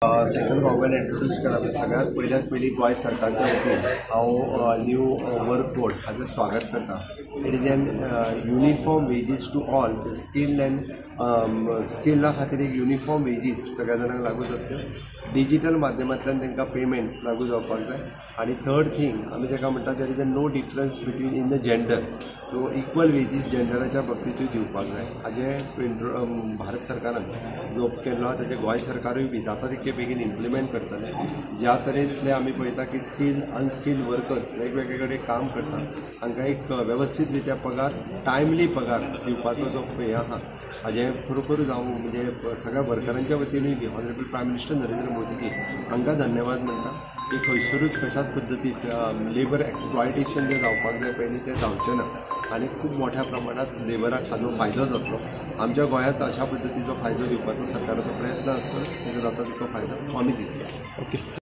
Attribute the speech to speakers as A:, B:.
A: Central government introduce केला पळय, सगळ्यात पयल्यात पयलीं गोंय सरकारच्या वतीन हांव न्यू वर्क कोड हाचें स्वागत करता. It is an uniform wages to all skilled and स्किल्डा खातीर एक युनिफॉर्म वेजीस सगळ्या जाणांक लागू जातल्यो. डिजीटल माध्यमांतल्यान तांकां पेमेंट्स लागू जावपाक जाय. आनी थर्ड थींग आमी ताका म्हणटा, there is a no difference between in the gender, so equal wages जेंडराच्या बाबतींतूय दिवपाक जाय. हाजें भारत सरकारान जो केल्लो आहा, ताचें गोंय सरकारूय बी जाता तितके बेगीन इम्प्लिमेंट करतलें. ज्या तरेंतले आमी पळयता की स्किल्ड अनस्किल्ड वर्कर्स वेगवेगळे कडेन काम करता, हांकां एक वेवस्थीत रित्या पगार, टायमली पगार दिवपाचो जो हें आहा, हाजें खरोखरूच हांव म्हणजे सगळ्या वर्करांच्या वतीनूय बी ऑनरेबल प्रायम मिनिस्टर नरेंद्र मोदीजी हांकां धन्यवाद म्हणटा की खंयसरूच कशाच पद्दतीन लेबर एक्सप्लॉयटेशन जें जावपाक जाय पयलीं तें जावचें ना आनी खूब मोठ्या प्रमाणांत लेबराक हाजो फायदो जातलो. आमच्या गोंयांत अशा पद्दतीचो फायदो दिवपाचो सरकाराचो प्रयत्न आसतलो. ताका जाता तितको फायदो आमी दितले.
B: ओके.